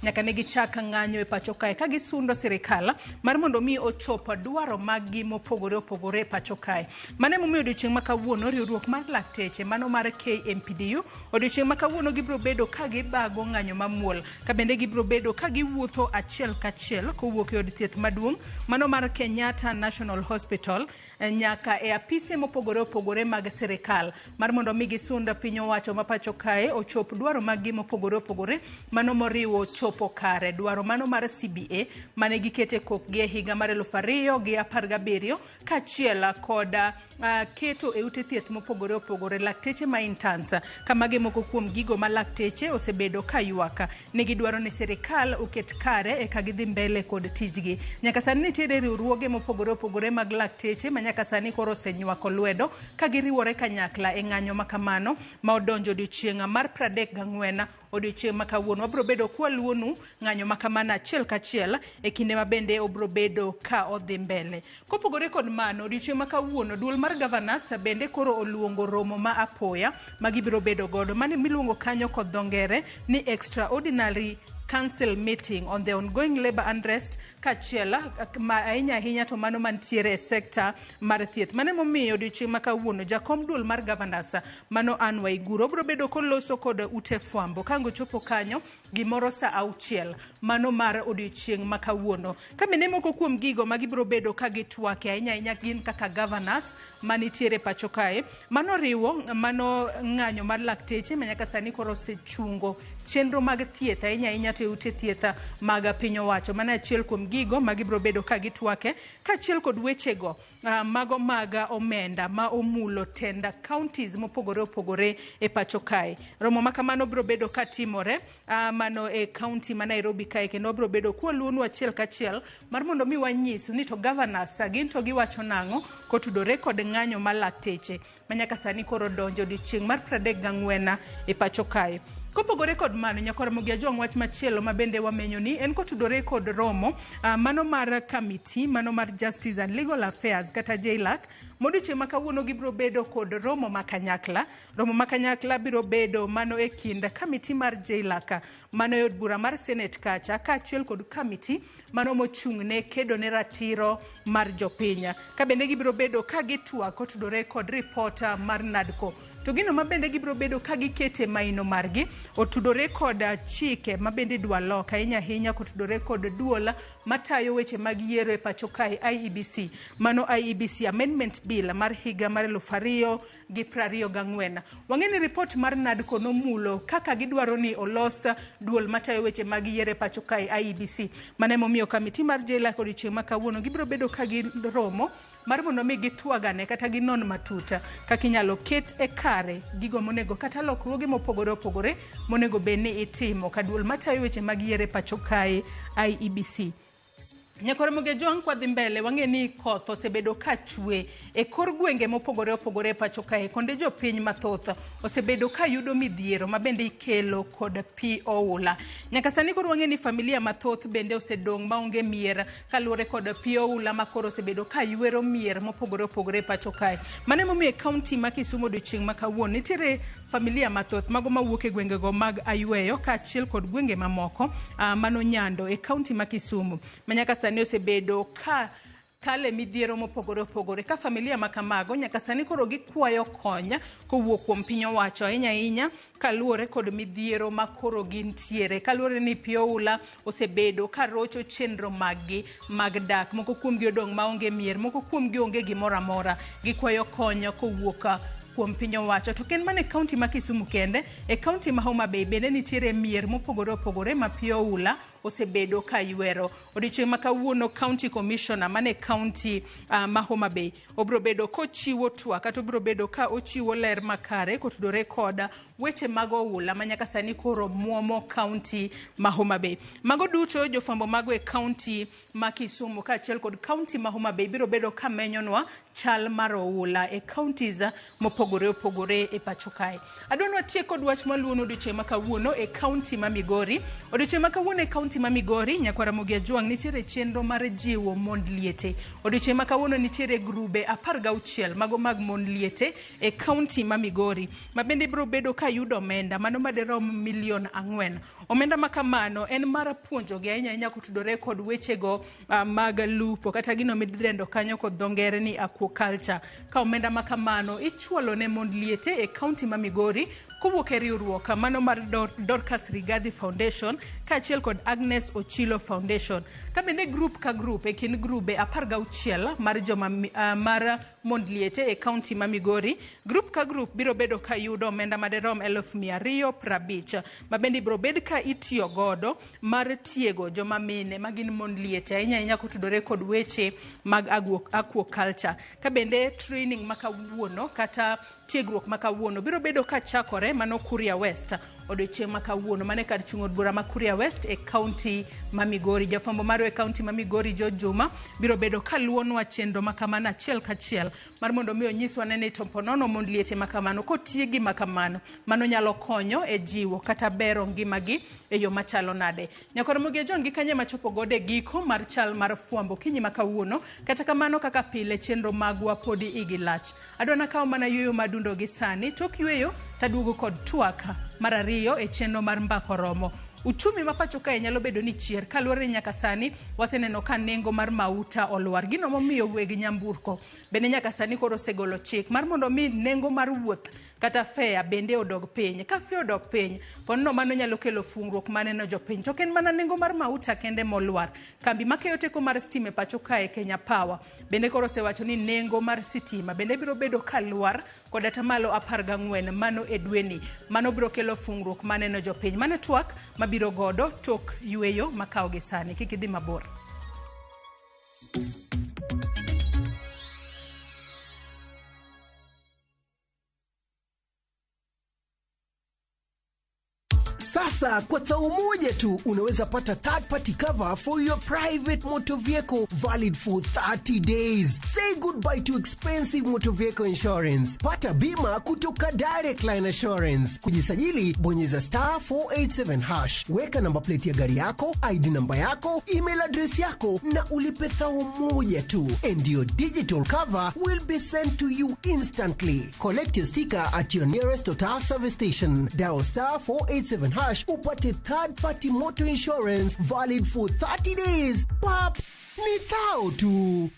Nyaka ne gichak ng'anyo e pacho kae ka gisundo sirikal mar mondo mi ochop dwaro maggi mopogore opogore e pacho kae. Mano emomiyo odiochieng' ma kawuono riwruok mar lakteche mano mar KMPDU odiochieng' ma kawuono gibiro bedo ka gibago ng'anyo mamuol ka bende gibiro bedo ka giwuotho achiel kachiel kowuok e od thieth maduong' mano mar Kenyatta National Hospital nyaka e apise mopogore opogore mag sirikal mar mondo mi gisund piny owacho ma pacho kae ochop dwaro maggi mopogore opogore, mano moriwo chopo kare dwaro mano mar CBA mane gikete kokgi e higa mar 2017 kaachiel kod keto e ute thieth mopogore opogore lakteche ma interns. Ka magi moko kuom gigo ma lakteche osebedo ka ywak ni gidwaro ni sirikal oket kare eka gidhi mbele kod tijgi. Nyaka sani nitiere riwruoge mopogore opogore mag lakteche ma nyaka sani koro osenywako lwedo ka giriwore kanyakla e ng'anyo ma kamano ma odonjo odiochieng' mar 34 odiochieng' ma kawuono. Wabiro bedo kwaluonu ng'anyo ma kamano achiel kachiel e kinde ma bende obiro bedo ka odhi mbele. Kopogore kod mano, odiochieng' ma kawuono duol mar governors bende koro oluongo romo ma apoya ma gibiro bedo godo, mano miluongo kanyo kod dho ngere ni extraordinary council meeting on the ongoing labor unrest kaachiel ma ahinya ahinya to mano mantiere e sekta mar thieth. Mano emomiyo odiochieng' ma kawuono jakom duol mar governors mano Anne Waiguru obiro bedo koloso kod ute fwambo ka ang' ochopo kanyo gimoro sa 6 mano mar odiochieng' ma kawuono. Ka mine moko kuom gigo ma gibiro bedo ka gitwake ahinya ahinya gin kaka governors manitiere pacho kae, mano riwo mano ng'anyo mar lakteche ma nyaka sani koro osechungo chenro mag thieth ahinya ahinya to e ute thieth mag piny owacho. Mano achiel kuom gigo ma gibiro bedo ka gitwake kaachiel kod wechego mago mag omenda ma omulo tenda counties mopogore opogore e pacho kae. Romo ma kamano biro bedo ka timore mano e county ma Nairobi kae, kendo wabiro bedo kwaluonu achiel kachiel mar mondo mi wanyisu ni to governors gin to giwacho nang'o kotudore kod ng'anyo mar lakteche ma nyaka sani koro donjo odiochieng' mar 34 e pacho kae. Kopogore kod mano, nyakor Ramogi Ajwang', wach machielo ma bende wamenyo ni en kotudore kod romo mano mar committee mano mar Justice and Legal Affairs kata JLAC modiochieng' ma kawuono gibiro bedo kod romo ma kanyakla. Romo ma kanyakla biro bedo mano e kind committee mar JLAC mano e od bura mar Senate kacha kaachiel kod committee mano mochung' ne kedo ne ratiro mar jopiny. Ka bende gibiro bedo ka gitwak kotudore kod report mar NADCO. To gino ma bende gibiro bedo ka gikete maino margi otudore kod chike ma bende idwa lok ahinya ahinya kotudore kod duol matayo weche mag yiero e pacho kae IEBC. Mano IEBC Amendment Bill mar higa mar 2024. Wang'e ni report mar NADCO nomulo kaka gidwaro ni olos duol matayo weche mag yiero e pacho kae IEBC. Mano emomiyo kamiti mar JLAC odiochieng' ma kawuono gibiro bedo ka giromo mar mondo mi gitwagane kata ginon matut kaka inyalo ket e kare gigo monego kata lokruoge mopogore opogore monego bed ni itimo ka duol matayo weche mag yiero e pacho kae IEBC. Nyakore Mogi Ajwang', kwadhi mbele wang'e ni koth osebedo ka chwe e kor gwenge mopogore opogore e pacho kae. Konde jopiny mathoth osebedo ka yudo midhiero ma bende ikelo kod pi oula. Nyaka sani koro wang'e ni familia mathoth bende osedong' maonge mier kaluwore kod pi oula ma koro osebedo ka ywero mier mopogore opogore e pacho kae. Mano emomiyo e kaunti ma Kisumu odiochieng' ma kawuono nitiere familia mathoth mago mawuok e gwengego mag Ayweyo kaachiel kod gwenge mamoko mano Nyando e kaunti ma Kisumu ma nyaka sani osebedo ka kale midhiero mopogore opogore. Ka familia ma kamago nyaka sani koro gikwayo kony kowuok kuom piny owacho ahinya ahinya kaluwore kod midhiero ma koro gintiere, kaluwore ni pi oula osebedo ka rocho chenro maggi mag dak. Moko kuomgi odong' maonge mier, moko kuomgi onge gimoro amora. Gikwayo kony kowuok kuom piny owacho. To ken mana e kaunti ma Kisumu kende, e kaunti ma Homa Bay bende nitiere mier mopogore opogore ma pi oula osebedo ka ywero. Odiochieng' ma kawuono county commissioner mane kaunti ma Homa Bay obiro bedo kochiwo twak kata obiro bedo ka ochiwo ler makare kotudore kod weche mag oula ma nyaka sani koro muomo kaunti ma Homa Bay. Mago duto jofwambo mago e kaunti ma Kisumu kaachiel kod kaunti ma Homa Bay biro bedo ka menyonwa chal mar oula e counties mopogore opogore e pacho kae. Adwa ni watiek kod wach maluwono odiochieng' ma kawuono e kaunti ma Migori. Odiochieng' ma kawuono e kaunti ma Migori, nyakwar Ramogi Ajwang' nitiere chenro mar jiwo mond liete. Odiochieng' ma kawuono nitiere grube 16 mago mag mond liete e kaunti ma Migori ma bende biro bedo ka ka yudo omenda mano madirom milion 4. Omenda ma kamano en mar puonjogi ahinya ahinya kotudore kod wechego mag lupo kata gino midendo kanyo kod dho ngere ni aquaculture. Ka omenda ma kamano ichuolo ne mond liete e kaunti ma Migori kowuok e riwruok mano mar Dorcas Rigathi Foundation kaachiel kod Agnes Ochilo Foundation. Ka bende grup ka grup e kind grube 16 mar joma mar mond liete e kaunti ma Migori, grup ka grup biro bedo ka yudo omenda madirom 250,000 ma bende ibiro bed ka itiyo godo mar tiego joma mine magin mond liete ahinya ahinya kotudore kod weche mag aquaculture. Ka bende training ma kawuono kata tiegruok ma kawuono biro bedo ka chakore mano Kuria West odiochieng' ma kawuono mane kar chung' od bura ma Kuria West e kaunti ma Migori. Jafwambo marwa e kaunti ma Migori George Juma biro bedo ka luwonwa chenro ma kamano achiel kachiel mar mondo mi onyiswa ni to ponono mond liete ma kamano kotiegi ma kamano mano nyalo konyo e jiwo kata bero ngimagi e yo machalo nade. Nyakoro Mogi John gi kanye machopo godo e giko mar chal mar fwambo kinyi ma kawuono. Kata kamano kaka pile chenro magwa podi igi lach. Adwa nakawo mana yueyo madundo gi sani. Tok yueyo taduogo kod twak mar ariyo e chenro mar Mbaka Oromo. Uchumi ma pacho kae nyalo bedo ni chier kaluwore ni nyaka sani waseneno ka nengo mar mauta olwar. Gino momiyo weg nyamburko bende nyaka sani koro osegolo chik mar mondo mi nengo mar wuoth kata fare bende odog piny. Ka fare odok piny, ponono mano nyalo kelo fungruok maneno jopiny. To ok en mana nengo mar mauta kende molwar. Kambi makeyo teko mar stima e pacho kae Kenya Power bende koro osewacho ni nengo mar sitima bende biro bedo kalwar kod atamalo 14 mano e dweni. Mano biro kelo fungruok maneno jopiny. Mano twak mabiro godo tok yueyo makawo gi sani. Kik idhi mabor. Sasa kwa thao moja tu unaweza pata third party cover for your private motor vehicle valid for 30 days. Say goodbye to expensive motor vehicle insurance. Pata bima kutoka Direct Line Assurance. Kujisajili, bonyeza star 487 hash. Weka namba plate ya gari yako, ID namba yako, email address yako na ulipe thao moja tu. And your digital cover will be sent to you instantly. Collect your sticker at your nearest Total service station. Dial star 487 hash upate third party motor insurance valid for 30 days. Pap, ni thao tu.